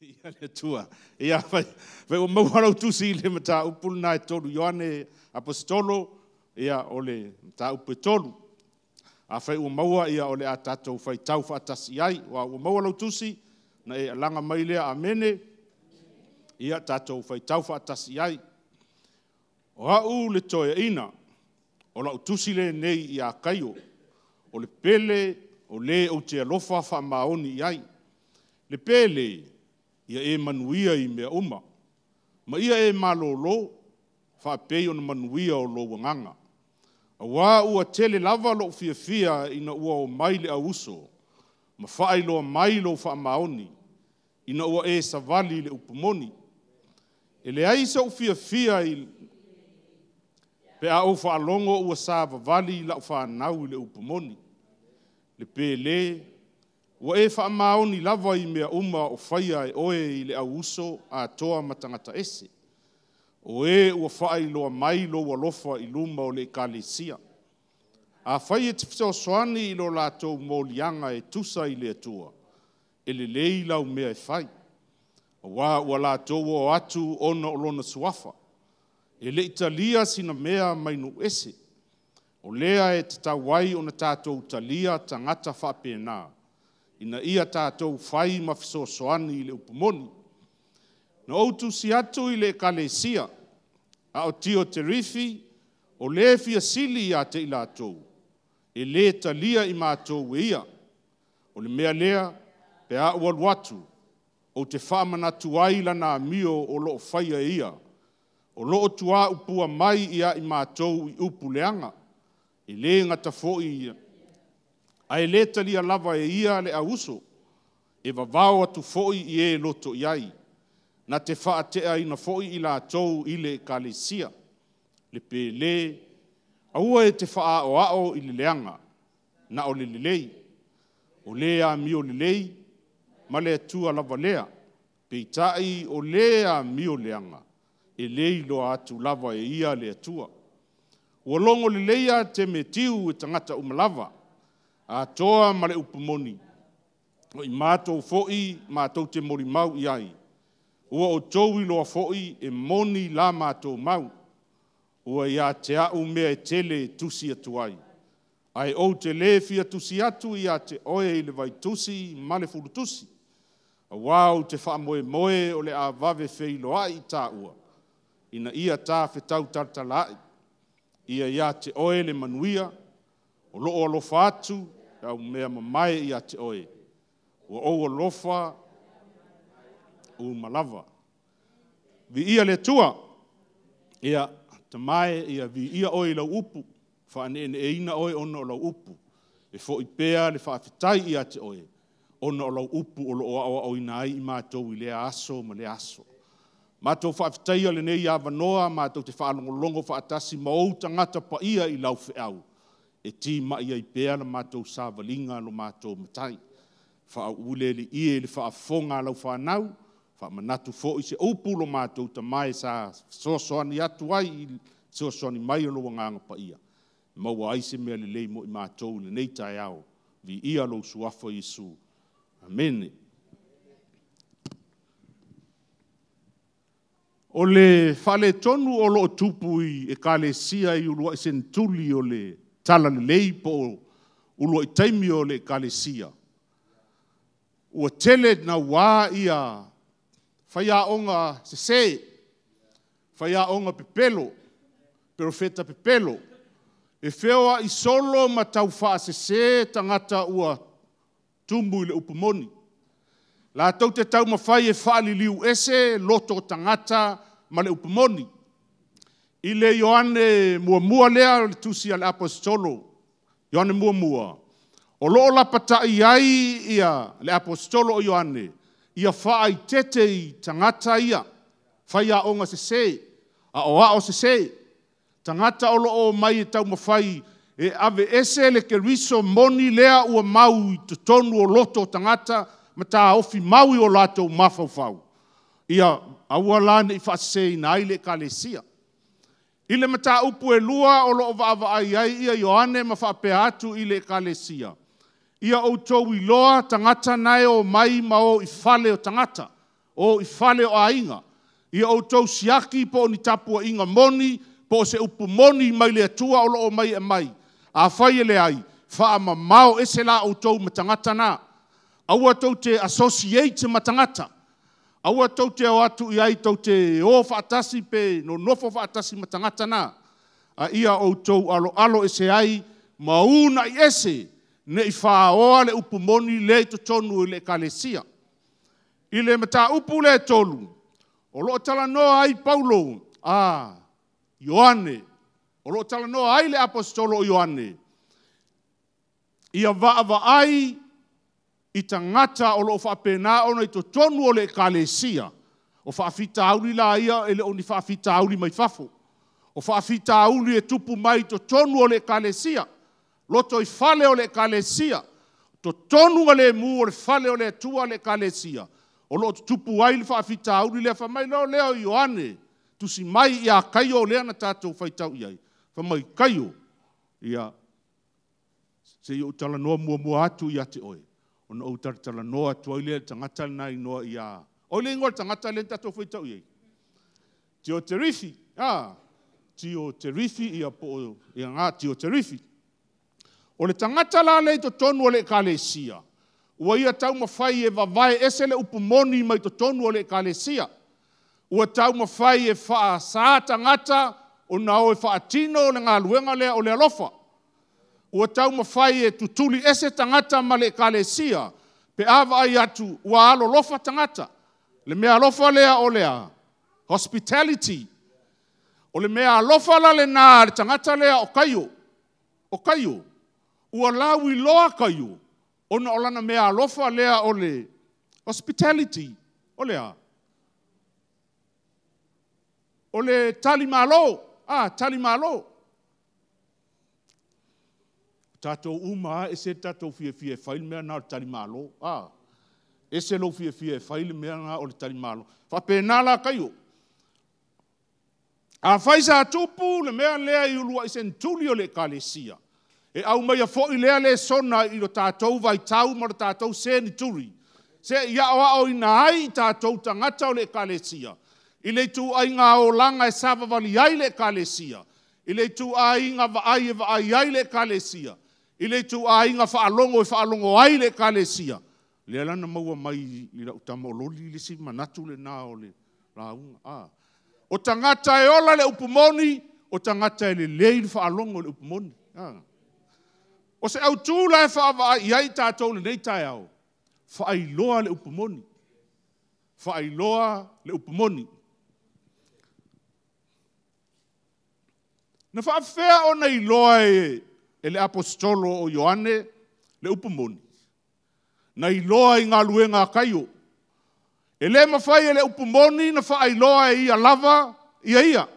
Viia le Atua. Ia, fai ua maua lau tusi i le mataupu lena e 3 Ioane Aposetolo, ia, o le mataupu e 3. Afai ua maua, ia, o le a tatou faitau faatasi i ai. Ua maua lau tusi, na e alaga mai lea, amene. Ia, tatou faitau faatasi i ai. O au le toeaina, o lau tusi lenei ia Kaio, o le pele o le ou te alofa faamaoni i ai. Le pele, ia e manuia i mea uma, ma ia e malolo, faapei ona manuia o lou agaga. Auā ua tele lava lou fiafia ina ua o mai le au uso, ma faailoa mai lou faamaoni, ina ua e savali i le upu moni. E leai sou fiafia i pe a ou faalogo ua savavali lau fanau i le upu moni. Le pele, ua e faamaoni lava i mea uma o faia e oe i le au uso atoa ma tagata ese. O e ua faailoa mai lou alofa i luma o le ekalesia. Afai e te fesoasoani i lo latou moliaga e tusa i le Atua, e lelei lau mea e fai. Auā ua latou oo atu ona o lona suafa. E le i talia sina mea mai nuu ese. O lea e tatau ai ona tatou talia tagata faapena, ina ia tatou fai ma fesoasoani i le upu moni. Na ou tusi atu i le ekalesia, a o Tioterifi, o le fia sili ia te i latou, e le talia i matou e ia. O le mea lea, pe a ou alu atu, ou te faamanatu ai lana amio o lo o faia e ia, o lo o tuaupua mai ia i matou i upu leaga. E le gata foi ia, ae le talia lava e ia le au uso, e vavao atu foi i e loto i ai, na te faateaina foi i latou i le ekalesia. Le pele, aua e te faaaoao i le leaga, na o le lelei. O le amio lelei, ma le Atua lava lea. Peitai o le amio leaga, e le iloa atu lava e ia le Atua. Ua logo lelei ia Temetiu e tagata uma lava, atoa ma le upu moni, o i matou foi matou te molimau i ai, ua outou iloa foi e moni la matou mau. Ua ia te au mea e tele e tusi atu ai, ae ou te le fia tusi atu ia te oe i le vaitusi ma le fulutusi, auā ou te faamoemoe o le a vave feiloai i tāua, ina ia ta fetau talatalaai. Ia ia te oe le manuia, o loo alofa atu le au mea mamae ia te oe. Ua ou alofa uma lava. Viia le Atua. Ia, tamae, ia viia oe i lau upu, faaneeneeina oe ona o lau upu. E foi pea le faafetai ia te oe, ona o lau upu o lo o aoaoina ai i matou i lea aso ma lea aso. Matou faafetaia lenei avanoa, matou te faalogologo faatasi ma ou tagata paia i lau feau, e timai ai pea la matou savaliga lo matou matai. Faauu le Alii e i le faafofoga a lau fanau, faamanatu foi se upu lo matou tamae sa fesoasoani atu ai i fesoasoani mai o lou agaga paia, maua ai se mea lelei mo i matou i lenei taeao. Viia lou suafa Iesu. Amene. O le faaletonu o lo o tupu i ekalesia i uluai senetuli o le talalelei po o uluai taimi o le ekalesia, ua tele naua ia faiaoga sese, faiaoga pepelo, perofeta pepelo, e feoai solo ma taufaasese tagata ua tumu i le upu moni. Latou te taumafai e faaliliu ese loto o tagata ma le upu moni. I le Ioane muamua lea o le tusi a le Aposetolo, Ioane muamua, o lo o lapatai ai ia le Aposetolo o Ioane, ia faaeteete i tagata ia, faiaoga sese, aoao sese, tagata o lo o omai e taumafai e aveese le Keriso moni lea ua mau i totonu o loto o tagata ma taofi mau i o latou mafaufau, ia aua la ne i faaseseina ai le ekalesia. I le mataupu e 2 o lo o vaavaai ai ia Ioane ma faapea atu i le ekalesia, ia outou iloa tagata na e omai ma o i fale o tagata. O i fale o aiga. Ia outou siaki po o ni tapuaiga moni, po o se upu moni mai le Atua o lo o mai e mai. Afai e leai, faamamao ese la outou ma tagata na. Aua tou te associate ma tagata. Aua tou te o atu i ai tou te o faatasi pe nonofo faatasi ma tagata na. A ia outou aloalo ese ai ma uunai ese ne i fāoa le upu moni lea i totonu o le ekalesia. I le mataupu lea e 3, o lo o talanoa ai Paulo, Ioane, o lo o talanoa ai le Aposetolo o Ioane, ia vaavaai i tagata o lo o faapena ona i totonu o le ekalesia. O faafitauli la ia e le o ni faafitauli mai fafo. O faafitauli e tupu mai i totonu o le ekalesia, lotoifale o le ekalesia, totonu galemu o le fale o le Atua le ekalesia, o lo o tutupu ai le faafitauli lea. Fai mai loa lea o Ioane, tusi mai ia Kaio lea na tatou faitau i ai, fai mai, Kaio, ia, se i ou talanoa muamua atu ia te oe, ona ou talatalanoa atu ai lea i le tagata lena inoa ia, o le igoa o le tagata lea na tatou faitau i ai? Tioterifi, Tioterifi, ia po o, ia ngā, Tioterifi. O le tagata la lea i totonu o le ekalesia, ua ia taumafai e vavae ese le upu moni mai totonu o le ekalesia. Ua taumafai e faasa tagata ona o e faatino le galuega lea o le alofa. Ua taumafai e tutuli ese tagata ma le ekalesia, pe a vaai atu ua alolofa tagata. Le mea alofa lea o le a? Hospitality. O le mea alofa la lena a le tagata lea o Kaio. O Kaio, ua lauiloa Kaio, ona o lana mea alofa lea o le hospitality. O le a? O le talimalo. Talimalo. Tatou uma lava, ese le tatou fiafia e fai le mea na o le talimalo. Ese lou fiafia e fai le mea na o le talimalo. Faapena la Kaio. Afai sa tupu le mea lea i uluai senetuli o le ekalesia, e aumaia foi lea lesona i lo tatou vaitau ma lo tatou seneturi, se i aoaoina ai i tatou tagata o le ekalesia, i le ituaiga olaga e savavali ai le ekalesia, i le ituaiga vaai e vaai ai le ekalesia, i le ituaiga faalogo e faalogo ai le ekalesia. Lea la na maua mai i lau tama o Loli le isi manatu lena o le lauga. O tagata e ola le upu moni, o tagata e lelei le faalogo i le upu moni. O se autu la e faavaai i ai tatou lenei taeao, faailoa le upu moni. Faailoa le upu moni. Na faafefea ona iloa e le Aposetolo o Ioane le upu moni? Na iloa i galuega a Kaio. E le mafai e le upu moni na faailoa e ia lava ia ia.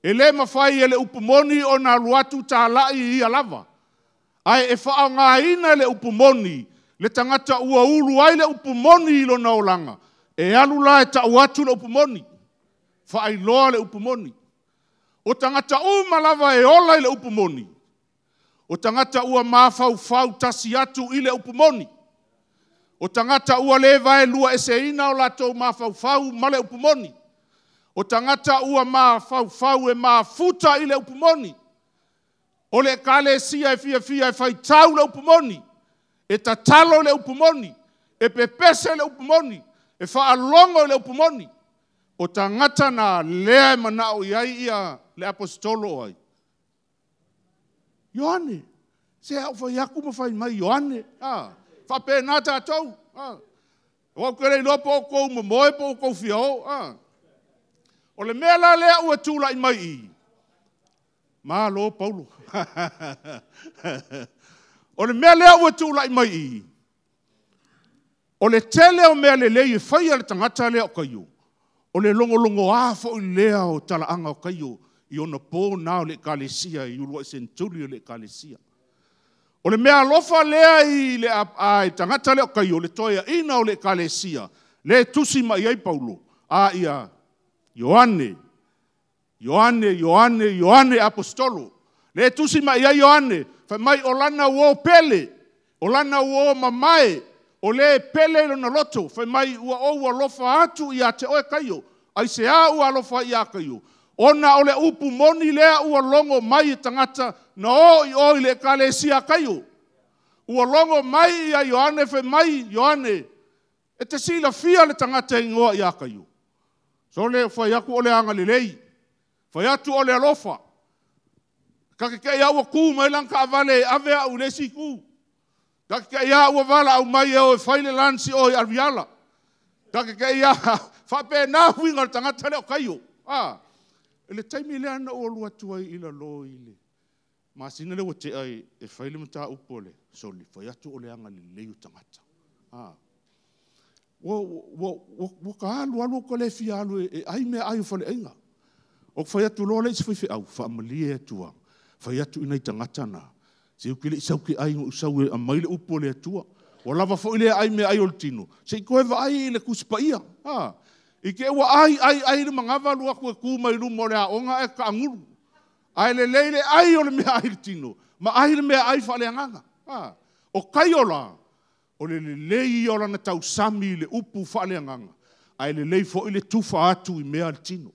E le mafai e le upu moni ona alu atu talai e ia lava. Ae e faaaogaina le upu moni, le tagata ua ulu ai le upu moni i lona olaga, e alu la e tau atu le upu moni, faailoa le upu moni. O tagata uma lava e ola i le upu moni, o tagata ua mafaufau tasi atu i le upu moni, o tagata ua le vaelua eseina o latou mafaufau ma le upu moni, o tagata ua mafaufau e mafuta i le upu moni, o le ekalesia e fiafia e faitau le upu moni, e tatalo le upu moni, e pepese le upu moni, e faalogo le upu moni. O tagata na lea e manao i ai ia le Aposetolo o ai? Ioane. Se au fai atu ma fai mai Ioane. Faapena tatou. Ua ou te le iloa po o outou momoe po o outou fia o. O le mea la lea ua tulai mai i, malo Paulo. O le mea lea ua tulai mai i, o le tele o mea lelei e faia le tagata lea o Kaio, o le logologoa foi lea o talaaga o Kaio i ona po na o le ekalesia, i uluai senetuli o le ekalesia. O le mea alofa lea i le tagata lea o Kaio, le toeaina o le ekalesia, le tusi mai ai Paulo, ia Ioane, Ioane, Ioane, Ioane Apostolo. Le tusi mai ai Ioane, fai mai o lana uo pele, o lana uo mamae, O le pele lona loto, fai mai ua ou alofa atu ia te oe Kaio, ai se a ua alofa ia Kaio. Ona o le upu moni lea ua logo mai e tagata na o i o i le ekalesia Kaio. Ua logo mai ia Ioane fai mai Ioane, e te silafia le tagata igoa ia Kaio. So le fai atu o le agalelei, fai atu o le alofa. Ka ke ia ua ku mai lan ka vale ave au le si ku. Ka ke ia ua vala au mai e o e fai le lansi o i Ariala. Ka ke ia whape nā huinga o le tagata le o Kaio. Ah, le taimi lea na ua lua atu ai i lalo i le masina le ua tea e fai le mataupu o le soli, fai atu o le agalelei o tagata. Ah. Ua ka alu alu o ka le fia alu e ai mea ai o faleaiga. O fai atu loa le isi faifeau, faamalie atua. Fai atu i nai tagata na. Se u kile sau ke ai o sau e amai le upu o le Atua. O lava foi le ai mea ai o le tino. Se i koe vaai i le kusipaia. Ah. I ke ua ai ai ai le mangawa lua ku e ku mai luma o le aonga e ka angulu. Ai le leile ai o le mea ai le tino. Ma ai le mea ai wha le anganga. Ah. O Kaio la, o le lelei o lana tausami le upu wha le anganga. Ai le lei fo i le tufa atu i mea le tino.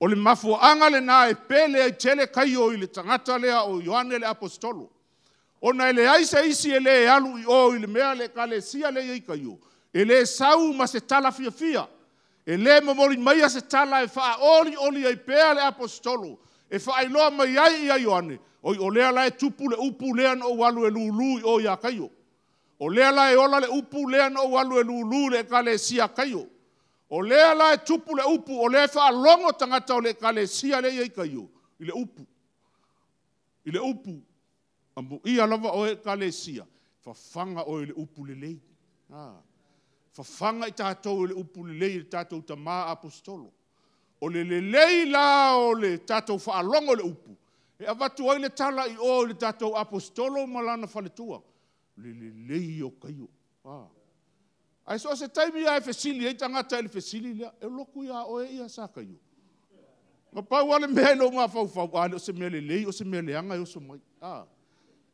O le mafuaanga le nā e pele ai tele Kaio i le tagata lea o Ioane le apostolo. Ona ele ai se isi e le alu i o i le mea le ekalesia le i Kaio. E le sau ma se tala fiafia. E le momoli mai a se tala e whaoli oli ai pea le apostolo. E whaailoa mai ai ia Ioane. Oi o lea la e tupu le upu lea na o alu e lulu i o ia Kaio. O lea la e ola le upu lea na o alu e lulu le ekalesia Kaio. O lea la e tupu le upu, o lea e whaalongo tagata o le ekalesia le i Kaio. I le upu. I le upu. Ambu ia lava o ekalesia. Whawhanga o le upu le lei. Ah. Whawhanga i tātou le upu le lei, le tātou tamā apostolo. O le lelei la o le tātou whaalongo le upu. E avatu ai le tala i o le tātou apostolo ma lana faletua. Le lelei o Kaio. Ah. Ai so se taimi ia e fesili, ei tangata e le fesili lea, e loku ia oe ia sa Kaio. Ma pau ale mea i lo mafaufau, a le o se mea lelei, o se mea leaga e oso mai. Ah.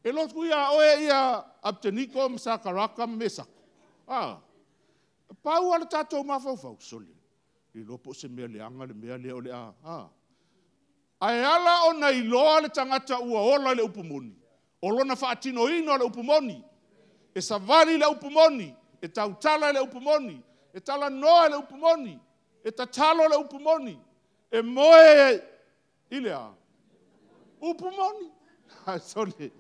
E loku ia oe ia Abteniko, ma Sakaraka, ma Mesako. Ah. Pau ale tātou mafaufau, sole. I lopo se mea leaga le mea lea o le a. Ah. Ae ala ona iloa le tagata ua ola le upu moni. O lona faatinoina o le upu moni. E savali le upu moni. E tautala le upu moni. E talanoa le upu moni. E tatalo le upu moni. E moe i le a. Upu moni. Sole.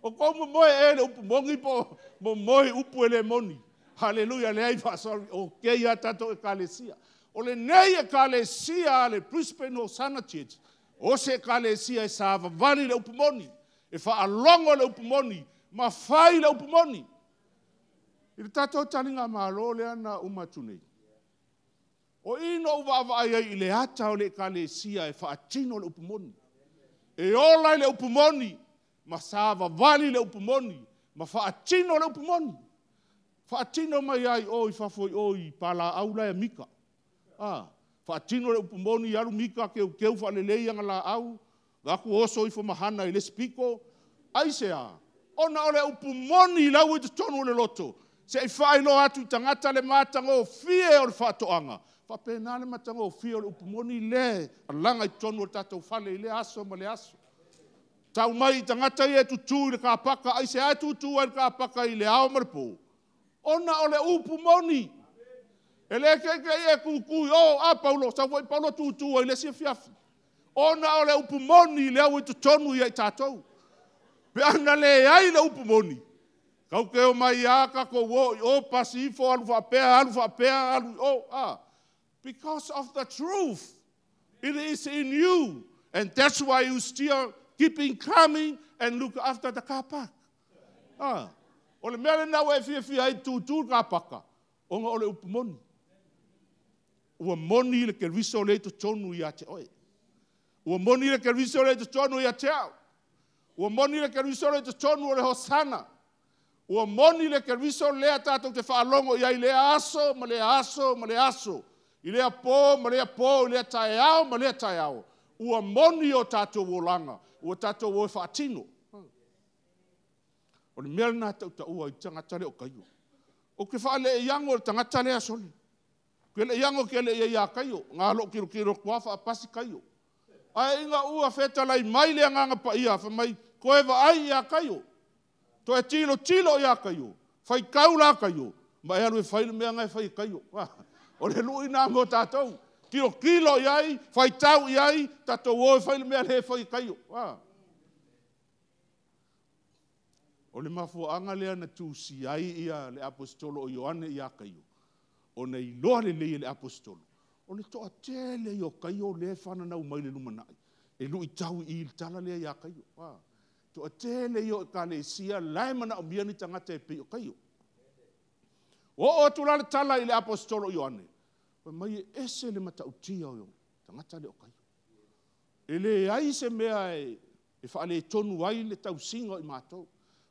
O kou moe e le upu moni po mo moe upu e le moni. Hallelujah. Le ai whaasori. O keia tātou ekalesia. O le nei ekalesia le Brisbane Hosanna Church. O se ekalesia e sa vavali le upu moni. E whaalongo le upu moni. Ma whai le upu moni. I le tātou talinga malo lea na umatu nei. O ino uwa awa ai ai i le ata o le ekalesia e whaatino le upu moni. E ola i le upu moni. Ma sa vavali le upu moni. Ma whaatino le upu moni. Whaatino mai ai o i whafoi o i pala au lai a Mika. Ah, whaatino le upu moni alu Mika keu keu whalelei anga la au. Gaku oso i whamahana i le spiko. Ai se a. Ona o le upu moni lau i te tonu o le loto. Se i whailo atu i tangata le mātanga o fie o le whaatoanga. Whapena le mātanga o fie o le upu moni le. Alanga i tonu o le tātou whale i le aso ma le aso. Tau mai i tangata i e tutu i le kāpaka. Ai se ai tutu ai le kāpaka i le ao ma le pō. Ona o le upu moni. E le ke ke e kukui o a Paulo, sa foi Paulo tutu ai le sia fiafi. Ona o le upu moni le au i totonu ia i tātou. Pe ana le ai le upu moni. Kau ke o mai a ka ko wo i o pasifo alu whapea, alu whapea, alu o a. Because of the truth. It is in you. And that's why you still keeping coming and look after the car park. Ah. O le mea le nau e fia fia ai tūtū ka paka. Onga o le upu moni. Ua moni le keriso le totonu ia te oe. Ua moni le keriso le totonu ia te au. Ua moni le keriso le totonu o le Hosanna. Ua moni le keriso lea tātou te whaalongo ia i lea aso, ma lea aso, ma lea aso. I lea pō, ma lea pō, i lea taeao, ma lea taeao. Ua moni o tātou olanga. Ua tātou oe whaatino. O le mea nā tau taua i tangata le o Kaio. O ke whaale e iango le tangata lea sole. Ke le iango ke le ia kaio. Ngā lo kilo kilo kua whaapasi kaio. Ai inga ua wheta lai mai le anganga pa ia. Wha mai koe wa ai ia kaio. Toe tilo tilo ia kaio. Whai kau la kaio. Ma e alu e whai le mea ngai whai kaio. O le lui nā mō tātou. Tilo kilo iai, whai tau iai, tātou o e whai le mea le whai kaio. O le mafuaanga lea na tūsi ai ia le apostolo o Ioane ia kaio. O nei loa le lei le apostolo. O le toa tele i o kaio le whananau mai le lumanai. E lui tau i le tala lea ia kaio. Toa tele i o e kalesia lae mana o mia ni tangata e pei o kaio. O o tula le tala i le apostolo Ioane. Pa mai e ese le matautia o tangata le o kaio. E le ai se mea e whaale tonu ai le tausinga i mātou.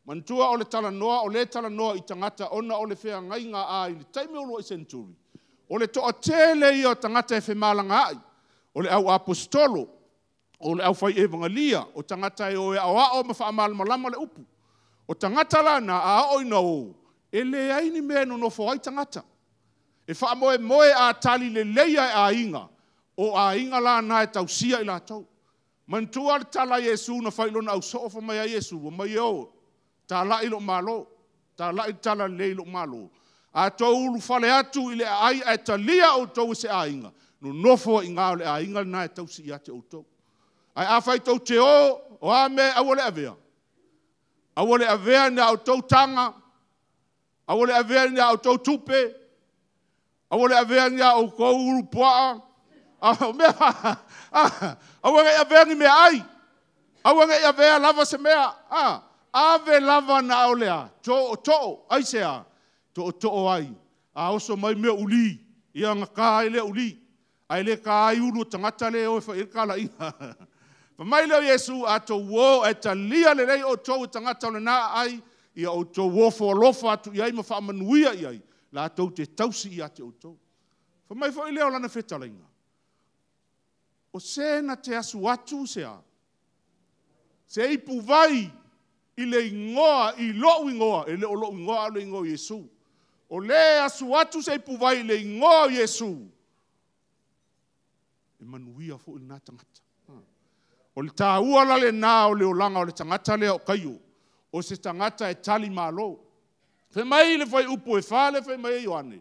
Mantua o le talanoa, o le talanoa i tangata ona o le whea ngai ngā a i le taimi o lua i century. O le toa tele ia o tangata e whemalanga ai. O le au apostolo, o le au whai evangelia, o tangata e o e ao ao ma whaamalamalama le upu. O tangata la na a o ina o, e le ai ni mea no nofo ai tangata. E whaamoe moe a tali le leia e a inga, o a inga la na e tausia i lātou. Mantua le tala Iesu na whailona au soo fa mai a Iesu, o mai o, tā lai lo malo, tā lai tala lei lo malo. A tō ulu whale atu i le ai a talia o tō se ainga. No nofo i ngā o le ainga na e tausi i ate o tō. Ai a whai tō te o, o a me aua le avea. Aua le avea ni au tō tanga, aua le avea ni au tō tupe, aua le avea ni au kou uru puaa, aua le avea ni mea ai, aua le avea lava se mea, ave lava na au lea, tō tō, ai se a, tō tō ai, a oso mai mea uli, ia ngā kā ai lea uli, ai le kā ai ulu tangata le o e wha ka la ia. Fa mai leo Iesu a tō wō e talia le lei o tō tangata o le nā ai, ia o tō wō wholofa atu iai ma whaamanuia iai, la tō te tausi ia te o tō. Fa mai fo i leo lana whetalainga. O sena te asu atu se a, se ipu vai, i le ingoa, i lou ingoa, e le o lou ingoa o le ingoa Iesu. O le asu atu se ipu vai i le ingoa o Iesu. E manuia fo i nā tangata. O le tāua la le nā o le olanga o le tangata lea o kaio. O se tangata e tali malo. Fe mai le whai upu e whale fe mai e Ioane.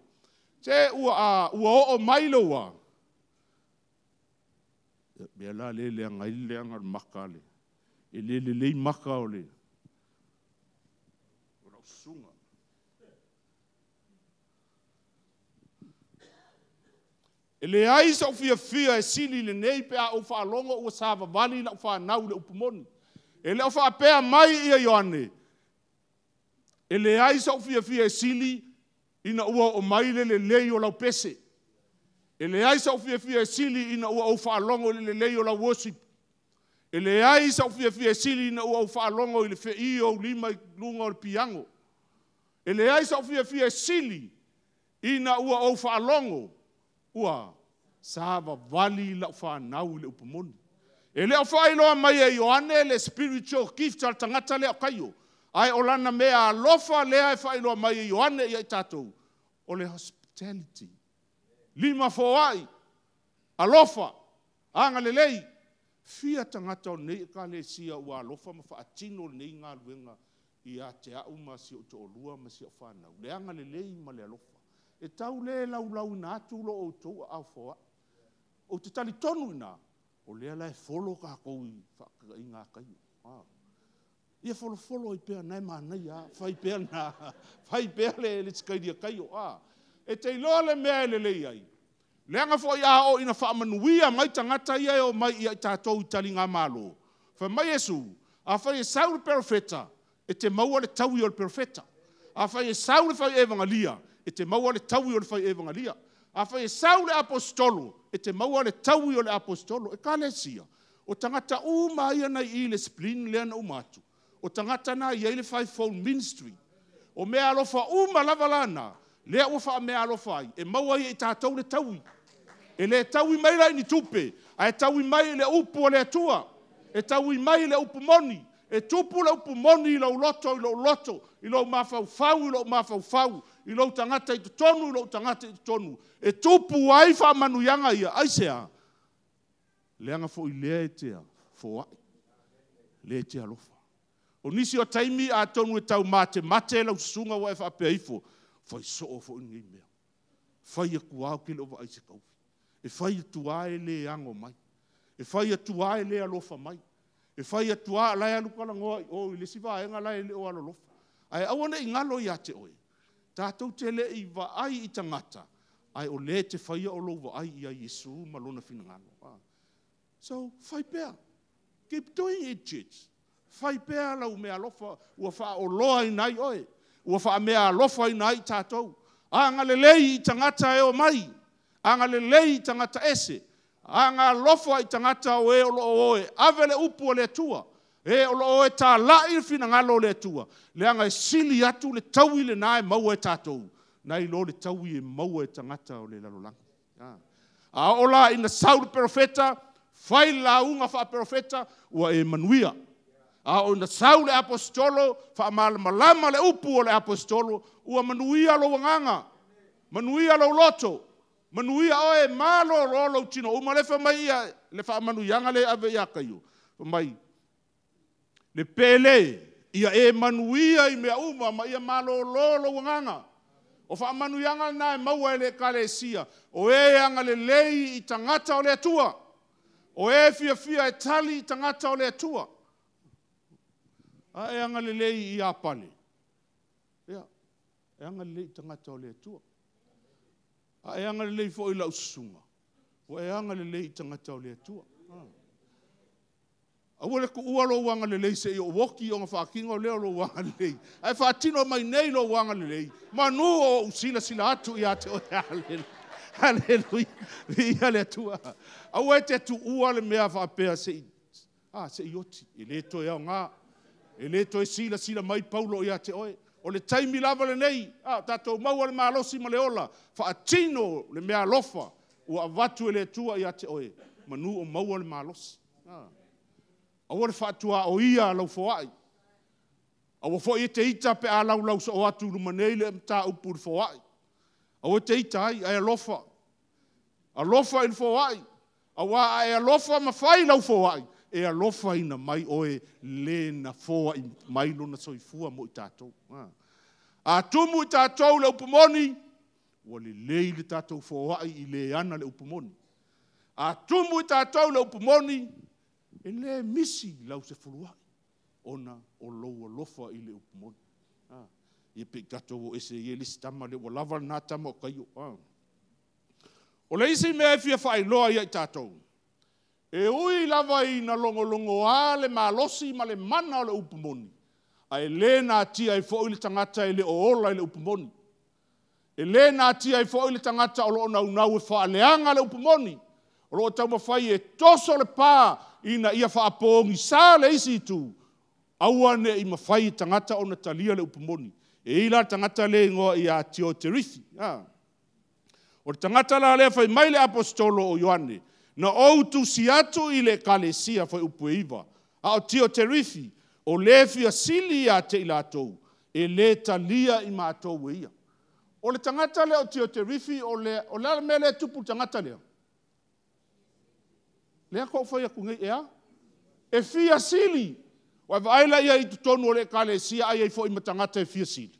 Te ua ua o mai le ua. Mea la le le anga i le anga maka le. E le le lei maka o le. O lau sunga. E le ai sa ufia fia e sili le nei pe a o whaalongo ua sa wawali la uwhanau le upumoni. E le o whaapea mai ia Ioane. E le ai sa ufia fia e sili ina ua o mai le le lei o lau pese. E le ai sa ufia fia e sili ina ua o whaalongo le le lei o lau worship. E le ai sa ufia fia e sili ina ua o whaalongo i le whei o lima i lunga o le piango. E le ai sa ufia fia e sili ina ua o whaalongo ua sa wawali la whanau le upumoni. E leo whailoa mai e Ioane le spiritual gift al tangata leo kaio. Ai o lana mea alofa lea e whailoa mai e Ioane ia i tātou. O le hospitality. Lima foai. Alofa. Anga lelei. Fia tangata o nei ka le sia ua alofa ma whaatino nei ngā luenga i a te au ma si o to'olua ma si o whanau. Le anga lelei ma le alofa. E tau le lau lau ina atu lo o tau au foa. O te tali tonu ina, o lea la e folo ka kou i ngā kaio. Ia folo folo i pea nai mānai a, whai pea nā, whai pea le tikairi a kaio. E te iloa le mea e le lei ai. Leanga fo ia o ina whaamanuia mai tangata ia e o mai ia i tātou i tali ngā malo. Whai mai Iesu, a whai e sau le perofeta, e te maua le taui o le perofeta. A whai e sau le whai evangelia, e te maua le taui o le whai evangelia. A whai e sau le apostolo, e te maua le taui o le apostolo. E ka le sia. O tangata uma ia nei i le splin lea na uma atu. O tangata na ia i le fivefold ministry. O mea alofa uma lava lana, lea ua wha mea alofa ai. E maua ia i tātou le taui. E le taui mai lai ni tupe. A e taui mai le upu o le atua. E taui mai le upu moni. E tupu le upu moni i lau loto, i lau loto, i lau mawhauwhau, i lau mawhauwhau, i lou tagata i totonu, i lou tagata i totonu. E tupu ai faamanuiaga ia, aisea? Leaga foi lea e te foai, lea e te alofa. O nisi o taimi atonu e taumatemate lau susuga ua e faapea ifo, fai soo foi lenei mea. Fai atu lava ou te le o vaai i se taufi. E fai atu lava e le ano mai. E fai atu lava e le alofa mai. E fai atu lava o la e alu talanoa i o i le isi vaega la e le o alolofa. Ae aua ne i galo ia te oe, tatou te le i vaai i tagata, ae o lea e te faia o lou vaai ia Iesu ma lona finagalo. So, fai pea. Keep doing it, church. Fai pea lau mea alofa ua faaoloaina ai oe, ua faameaalofaina ai tatou. Agalelei i tagata e omai, agalelei i tagata ese, agalofa i tagata o e o lo o o e ave le upu a le Atua, e o lo o o e talai le finagalo o le Atua, leaga e sili atu le taui lena e maua e tatou, nai lo le taui e maua e tagata o le lalolagi. A oo la ina sau le perofeta, fai le lauga faaperofeta, ua e manuia. A oo ina sau le aposetolo, faamalamalama le upu o le aposetolo, ua manuia lou agaga, manuia lou loto, manuia oe, malolo lou tino uma. Lea fai mai ia le faamanuiaga lea e ave ia Kaio, fai mai, le pele, ia e manuia i mea uma ma ia malolo lou agaga. O faamanuiaga na e maua e le Ekalesia, o e agalelei i tagata o le Atua, o e fiafia e tali i tagata o le Atua. A e agalelei i Iapani, ia, e agalelei i tagata o le Atua. A e agalelei foi i lau susuga, ua e agalelei i tagata o le Atua. Aua le tuua lou agalelei seia ou oti ona faatino lea o lou agalelei. Ae faatino mai nei lou agalelei, manu o ou silasila atu ia te oe. Haleluia. Viia le Atua. Aua e te tuua le mea faapea se i oti. E le toe aoga. E le toe silasila mai Paulo ia te oe. O le taimi lava lenei, tatou maua le malosi ma le ola, faatino le mea alofa ua avatu e le Atua ia te oe, manu o maua le malosi. Aua le faatuaoia lau foai. Aua foi e te ita pe a laulau soo atu i luma nei le mataupu i le foai. Aua te ita ai, ae alofa. Alofa i le foai. Aua a e alofa ma fai lau foai, e alofaina mai oe le na foai mai lona soifua mo i tatou. A tumu i tatou le upu moni, ua lelei le tatou foai i le ana le upu moni. A tumu i tatou le upu moni, e le misi lau sefuluai, ona o lou alofa i le upu moni. Ia pe i tatou o ese i le isi tama le ua lava lena tama o Kaio. O le isi mea e fia faailoa ia i tatou, e ui lava ina logologoa le malosi ma le mana o le upu moni, ae le natia ai foi le tagata e le o ola i le upu moni. E le natia ai foi le tagata o loo naunau e faaleaga le upu moni, o loo taumafai e toso le pa ina ia faapogisa le isi itu, aua ne i mafai e tagata ona talia le upu moni. E i la tagata le igoa ia Tioterifi. O le tagata la lea fai mai le aposetolo o Ioane, na ou tusi atu i le ekalesia fai upu e 9, a o Tioterifi, o le fia sili ia te i latou, e le talia i matou e ia. O le tagata lea o Tioterifi, o le a le mea lea tupu le tagata lea? Lea kou fai atu nei ea? E fia sili. Ua vaai la ia i totonu o le ekalesia ai ai foi ma tagata e fia sili.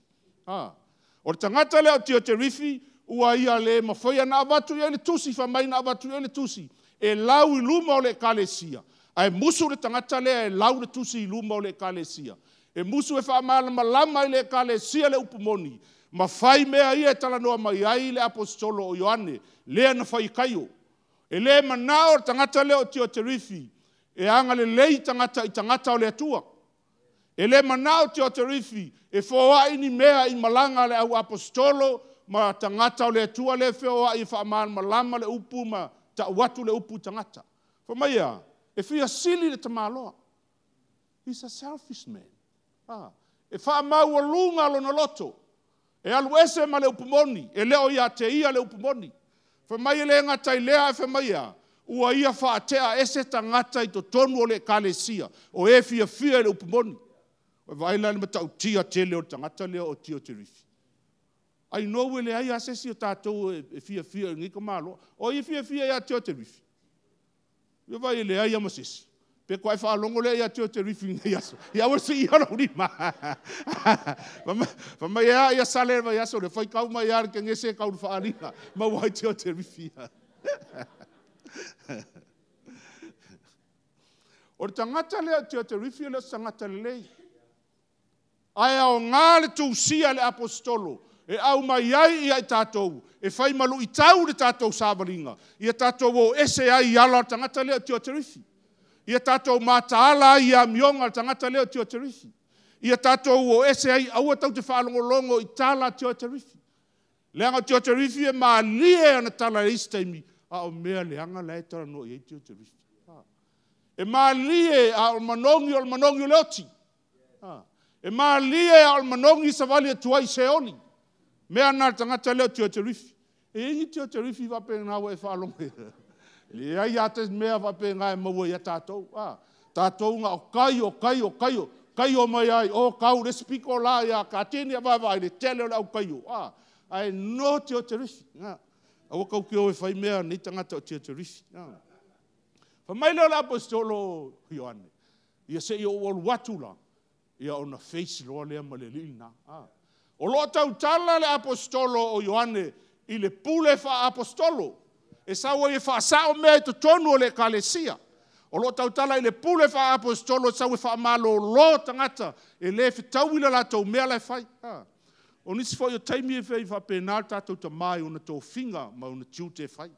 O le tagata lea o Tioterifi, ua ia le mafai na avatu i ai le tusi, fai mai na avatu i ai le tusi, e lau i luma o le ekalesia. Ae musu le tagata lea e lau le tusi i luma o le ekalesia. E musu e faamalamalama i le ekalesia le upu moni, ma fai mea ia e talanoa mai ai le aposetolo o Ioane, lea na fai i Kaio. E le manao le tagata lea o Tioterifi, e agalelei tagata i tagata o le Atua. E le manao Tioterifi, e foai ni mea i malaga le au aposetolo ma tagata o le Atua le feoai e faamalamalama le upu ma tau atu le upu i tagata. Fai mai ia, e fia sili le tamaloa. He's a selfish man. E faamaualuga lona loto. E alu ese ma le upu moni, e leo ia te ia le upu moni. Fai mai e le ngata i lea, fai mai ia, ua ia faatea ese tagata i totonu o le ekalesia, o e fiafia i le upu moni. Vai la le matautia tele o le tagata lea o Tioterifi. Ai no le ai asesi o tātou e fia fia i ka malo. O i fia fia ia te o te rifi. Ia vai le ai ama sesi. Pe ko ai whaalongo le ia te o te rifi nei aso. Ia awa si ia lau lima. Fa mai ia ia sale vai aso le whai kau mai ia ke ngese kau le whaalinga. Ma wai te o te rifi. O le tangata lea te o te rifi le tangata lelei. Ae o ngā le tūsia le apostolo. E au mai ai ia i tātou, e whai malu i tau le tātou sāwalinga. Ia tātou o ese ai i ala o tangata lea o te rifi. Ia tātou mātaala ai ia mionga o tangata lea o te rifi. Ia tātou o ese ai aua tau te whaalongolongo i tala te o te rifi. Leanga te o te rifi e maalie ana tala e istaimi, a o mea leanga lae tala no i te o te rifi. E maalie a o manongi o le manongi o le oti. E maalie a o manongi sa wali atu ai se oli. Mea nā tangata leo te o te rifi. E ingi te o te rifi wape ngā wa e whaalongo. Le ai a te mea wape ngā e maua ia tātou. Tātou ngā o kai o kai o kai o. Kai o mai ai o kau le spiko la ia ka tini a vai vai le tele o le au kai o. Ai no te o te rifi. Awa kau ki o e whai mea nei tangata o te o te rifi. Fa mai leo le apostolo Ioane. Ia se i o olu atu la. Ia ona face loa lea ma le lina. O lo tautala le apostolo o Ioane i le pule fa apostolo. E saua i fa sao mea i totonu o le ekalesia. O lo tautala i le pule fa apostolo e saua i fa malo lo tangata e le fitaui le latou mea lai fai. O nisi fo i o taimi e fei fa penal tātou ta mai o na tō finga ma o na tiute fai.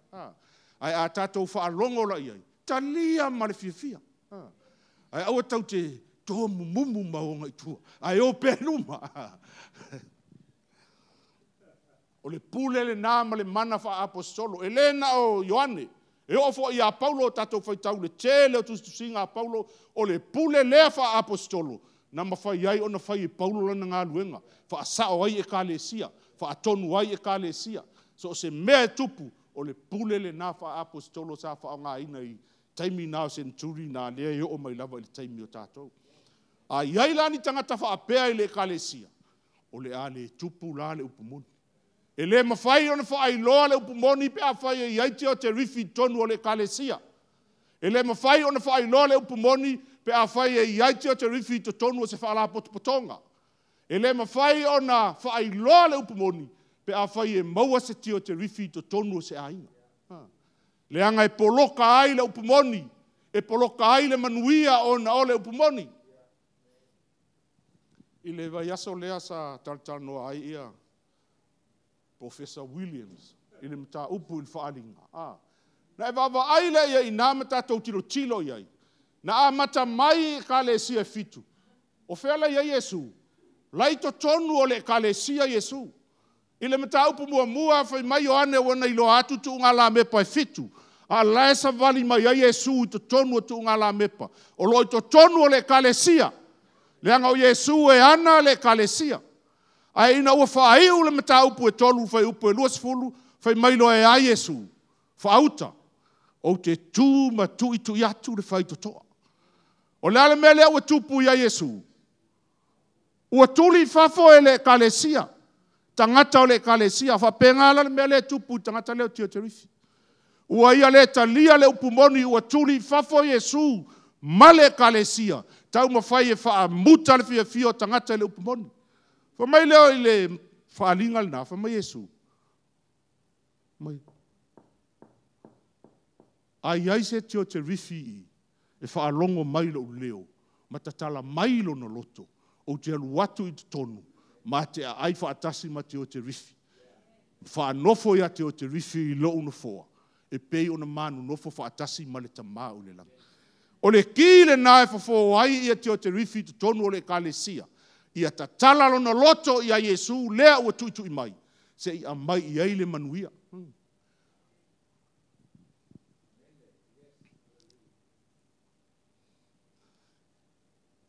Ai a tātou wha alongo la iai. Talia ma le fiafia. Ai aua tau te tō mumumu maonga i tua. Ai o peluma. O le pule le nā ma le mana wha apostolo. E le na o Ioane. E o fo i a Paulo o tātou whaitau le tele o tustusinga a Paulo. O le pule lea wha apostolo. Na mawhai ai o na whai e Paulo lana ngā luenga. Wha asao ai e kalesia. Wha atonu ai e kalesia. So o se mea e tupu. O le pule le nā wha apostolo sa wha o ngā ina i taimi nā o centuri nā lea i o mai lava i le taimi o tātou. A iai lani tangata wha apea i le kalesia. O le a le tupu la le upumoni. E le mawhai o na whaailoa le upumoni pe a whai e iai te o te rifi tonu o le kalesia. E le mawhai o na whaailoa le upumoni pe a whai e iai te o te rifi tonu o se whaalapotopotonga. E le mawhai o na whaailoa le upumoni pe a whai e maua se te o te rifi tonu o se ainga. Leanga e poloka ai le upumoni, e poloka ai le manuia o na o le upumoni. I le vai aso lea sa taltalnoa ai ia Professor Williams, i le mata upu i le whaalinga. Na e wawa ai le ia i nā mata tau tilo tilo iai. Na a mata mai e kalesia fitu. O whea ia Yesu. Lai to tonu o le kalesia Yesu. I le mata upu mua mua whai mai o ane wana i loa atu tu ngā la mepa e fitu. A lae sa wali mai ai Yesu i to tonu o tu ngā la mepa. O lo i to tonu o le kalesia. Leanga o Yesu e ana le kalesia. Ai ina ua whaaiu le mata upu e tolu whai upu e 20, whai mailo e ai Yesu. Whaauta. O te tū ma tui tui atu le whai totoa. O le ale mea lea ua tupu ia Yesu. Ua tuli fafo e le kalesia. Tangata o le kalesia. Whapenga le mea lea tupu tangata lea o tio te rifi. Ua ia le talia le upumoni ua tuli fafo Yesu ma le kalesia. Tau mawhai e whaamuta le fia fia o tangata le upumoni. Fa mai leo i le whaalinga le nā, fa mai Yesu. Mai. Ai ai se tio te rifi i, e whaalongo mai lo leo, matatala mai lo no loto, o te alu atu i te tonu, ma te a ai whaatasi ma te o te rifi. Whaanofo ia te o te rifi i lo unofoa, e pei o na manu nofo whaatasi ma le tamā o le langa. O le ki le nā e whafo ai ia te o te rifi i te tonu o le kalesia, ia tatala lona loto ia Yesu lea ua tui tui mai. Se i amai i ai le manuia.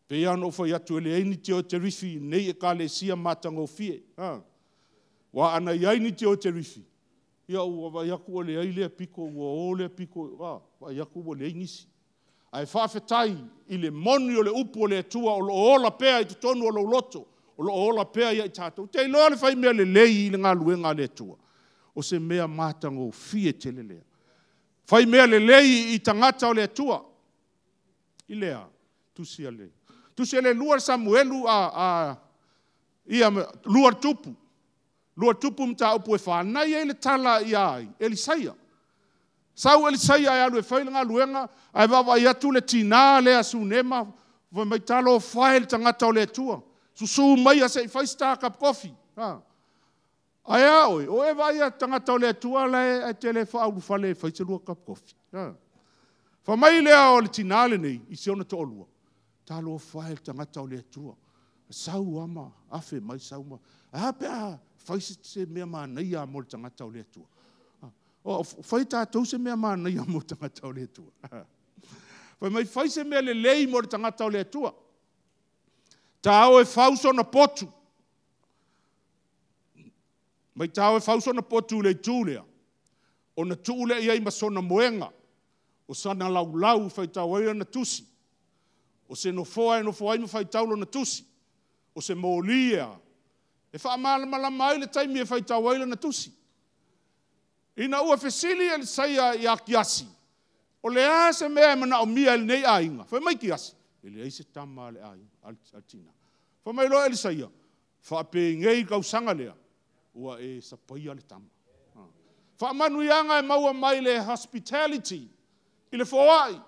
Pe ia no whai atu ele eini te o te rifi nei e kalesia mātangofie. Wa ana i aini te o te rifi. Ia ua vai aku o le ai lea piko, ua o lea piko, vai aku o le ainisi. Ai whaafetai i le moni o le upu o le atua o lo ola pea i te tonu o lo loto. O loo ola pea ia i tatou. Te iloa le fai mea lelei i le galuega a le Atua. O se mea matagofie tele lea. Fai mea lelei i tagata o le Atua. I lea, tusi a le. Tusi a le lua Samuelu a ia lua tupu. Lua tupu mataupu e whānai ai le tala ia ai, Elisaia. Sau Elisaia e alu e fai le galuega, ae vaavaai atu le tinā lea Sunema, fai mai talofa e i le tagata o le Atua. Susu maia se i fai se ta kapu kofi. Ae a oe, o e vaai le tagata o le Atua la e te le faaulufale e fai se lua kapu kofi. Fai mai lea o le tinā lenei i si ona toalua, talofa e i le tagata o le Atua. Sau ama afe mai sau ma. A pe a fai se mea manaia mo le tagata o le Atua. O fai tatou se mea manaia mo le tagata o le Atua. Fai mai fai se mea lelei mo le tagata o le Atua. Ta o e fau sona potu. Mai ta o e fau sona potu le itu lea. Ona tuu lea i ai ma sona moega. O sana laulau faitau ai ona tusi. O se nofoa e nofo ai ma faitau lona tusi. O se moli ea. E faamalamalama ai le taimi e faitau ai lana tusi. Ina ua fesili Elisaia ia Kiasi, o le a se mea e manaomia e lenei aiga. Fai mai Kiasi, e leai se tama a le aiga, a le tina. Fai mai loa Elisaia, faapenei tausaga lea, ua e sapaia le tama. Faamanuiaga e maua mai le hospitality, i le foai.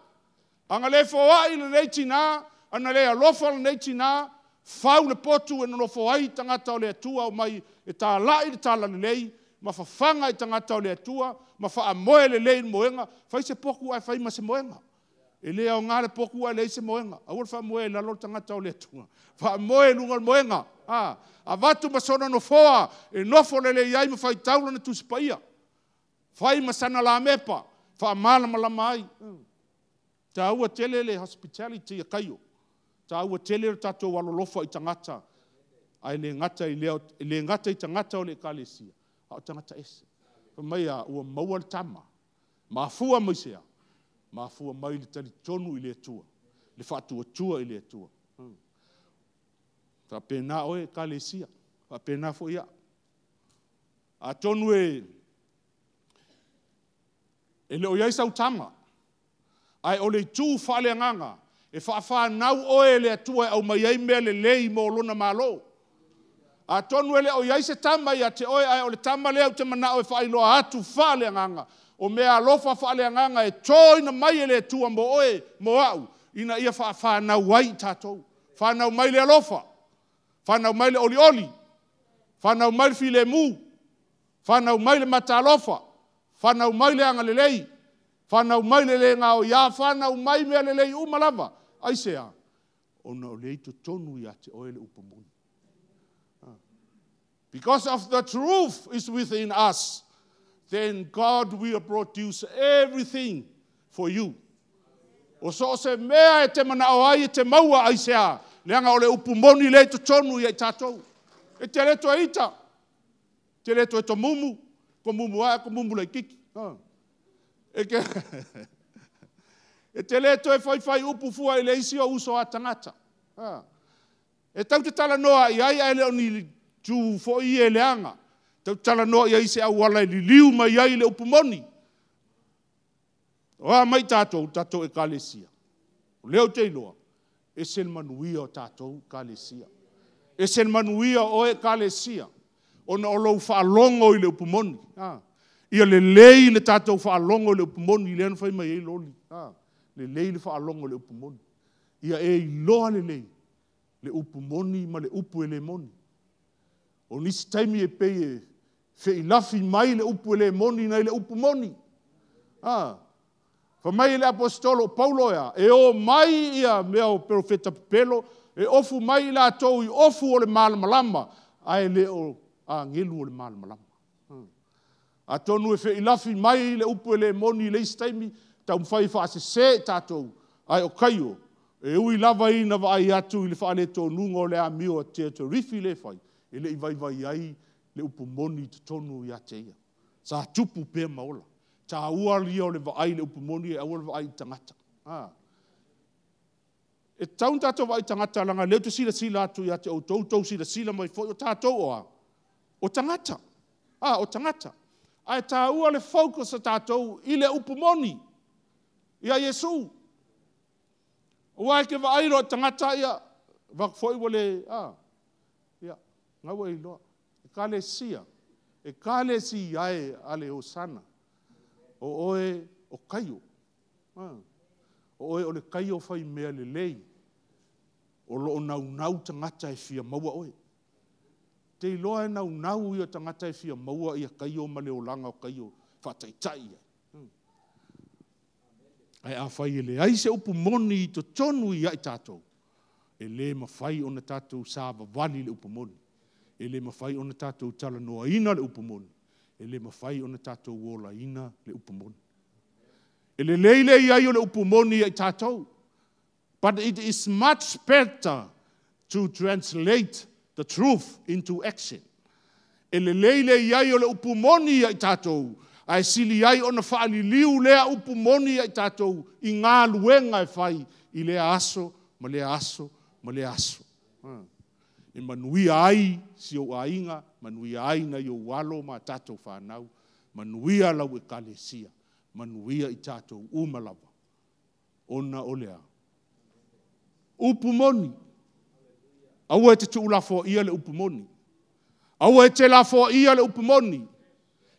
Ana le foai lenei tinā, ana le alofa lenei tinā, fau le potu e nonofo ai tagata o le Atua o mai e tālai le tala lelei, ma fafaga i tagata o le Atua, ma faamoe lelei i le moega, fai se potu ae fai ma se moega. E le aoga le potu ae leai se moega. Aua le faamoe i lalo le tagata o le Atua. Faamoe i luga o le moega. Avatu ma sona nofoa, e nofo lelei ai ma faitau lana tusi paia. Fai ma sana lamepa, faamalamalama ai. Tāua tele le hospitality a Kaio. Tāua tele le tatou alolofa i tagata. Ae le gata i lea, le gata i tagata o le ekalesia, a o tagata ese. Fai mai a, ua maua le tama. Mafua mai sea. Mafua mai le talitonu i le Atua. Le faatuatua i le Atua. Faapena oe ekalesia. Faapena foi au. Atonu e le o i ai sau tama, ae o le itu faaleagaga, e faawhanau oe e le Atua e aumai ai mea lelei mo lona malo. Atonu e le o i ai se tama ia te oe, ae o le tama lea ou te manao e faailoa atu faaleagaga. O mea alofa faaleagaga e toina mai e le Atua mo oe, mo au, ina ia faawhanau ai i tatou. Whanau mai le alofa, whanau mai le olioli, whanau mai le filemu, whanau mai le matalofa, whanau mai le agalelei, whanau mai le le ngao ia, whanau mai mea lelei uma lava. Ai se a, ona o le totonu ia te oe le upu moni. Because of the truth is within us, then God will produce everything for you. O so o se mea e te manao ai e te maua ai se a, leaga o le upu moni le totonu ia i tatou. E te le toe ita, te le toe tomumu, ko mumu ae, ko mumu laititi. E ke e te le toe whaiwhai upu fua i le isi o uso a tangata. E tau te talanoa i ai ae le o ni tu foi e leaga. Tau te talanoa i ai se auala e liliu mai ai le upu moni. O a mai tatou, tatou ekalesia. O leo te iloa, e se le manuia o tatou ekalesia. E se le manuia o ekalesia. Ona o lou faalogo i le upu moni. Ia lelei le tatou faalogo i le upu moni, lea na fai mai ai loli. Lelei le faalogo i le upu moni. Ia e iloa lelei le upu moni ma le upu e le moni. O nisi taimi e pei e feilafi mai le upu e le moni nai le upu moni. Fa mai le apostolo Paulo ea, e o mai ia mea o profeta pepelo, e ofu mai i latou i ofu o le malamalama, ae le o agelu o le malamalama. Atonu e feilafi mai le upu e le moni i le isi taimi, taumafai faasese i tatou, ae o kaio, e ui lava ina vaai atu i le faaletonuga o le amio a te torifi le fai, e le i vaivai ai le upu moni i totonu ia te ia. Sa tupu pea ma ola. Tā ua lia o le vaai le upu moni e aua le vaai i tagata. E tatau ona tatou vaai i tagata leaga o lea ou te silasila atu ia te outou, tou silasila mai foi o tatou o a? O tagata. A, o tagata. Ae taua le focus a tatou i le upu moni, ia Iesu. Aua e te vaai loa i le tagata, ia, vaai atu foi ua le, a, ia, na ua e iloa. Ekalesia, Ekalesia e a le Hosana, o oe o Kaio. O oe o le Kaio fai mea lelei, o lo o naunau tagata e fia maua oe. Te iloa e naunau ia tagata e fia maua ia Kaio ma le olaga o Kaio faataitai ai. Ae afai e leai se upu moni i totonu ia i tatou, e le mafai ona tatou savavali i le upu moni. E le mafai ona tatou talanoaina le upu moni. E le mafai ona tatou olaina le upu moni. E lelei le i ai o le upu moni ia i tatou. But it is much better to translate the truth into action. E lelei le i ai o le upu moni ia i tatou, ae sili ai ona faaliliu lea upu moni ia i tatou i galuega e fai i lea aso ma lea aso ma lea aso. E manuia ai si ou aiga, manuia ai nai ou alo ma tatou fanau, manuia lau ekalesia, manuia i tatou uma lava. Ona o le a? Upu moni. Aua e te tuulafoaia le upu moni. Aua e te lafoaia le upu moni.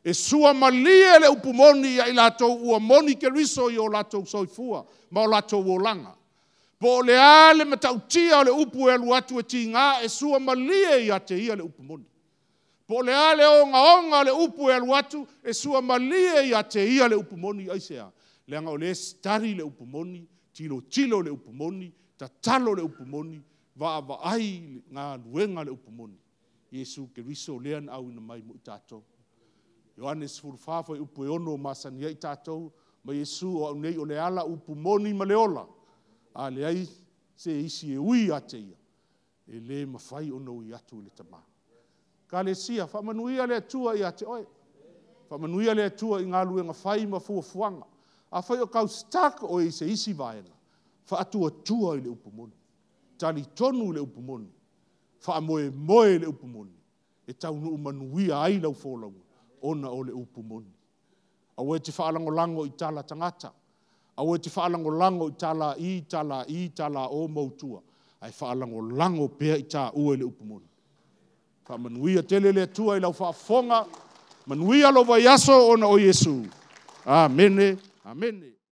E suamalie le upu moni ia i latou ua moni Keriso i o latou soifua ma o latou olaga. Po o le a le matautia o le upu e alu atu e tiga, e suamalie ia te ia le upu moni. Po o le a le ogaoga o le upu e alu atu, e suamalie ia te ia le upu moni. Aisea? Leaga o lea e study le upu moni, tilotilo le upu moni, tatalo le upu moni, vaavaai galuega a le upu moni. Iesu Keriso lea na auina mai mo i tatou. Ioane 14 fuaiupu e 6 masani ai tatou, ma Iesu o au nei o le ala, upu moni ma le ola. A leai se isi e ui ia te ia, e le mafai ona ui atu i le Tama. Ekalesia, faamanuia le Atua ia te oe. Faamanuia le Atua i galuega fai ma fuafuaga. Afai o tau stuck oe i se isi vaega, faatuatua i le upu moni. Talitonu i le upu moni. Faamoemoe i le upu moni. E taunuu manuia ai lau folauga ona o le upu moni. Aua e te faalagolago i tala tagata. Aua e te faalagolago i tala i, tala i, tala o ma ou tua. Ae faalagolago pea i taua i le upu moni. Faamanuia tele le Atua i lau faafofoga. Manuia lou vaiaso ona o Iesu. Amene, amene.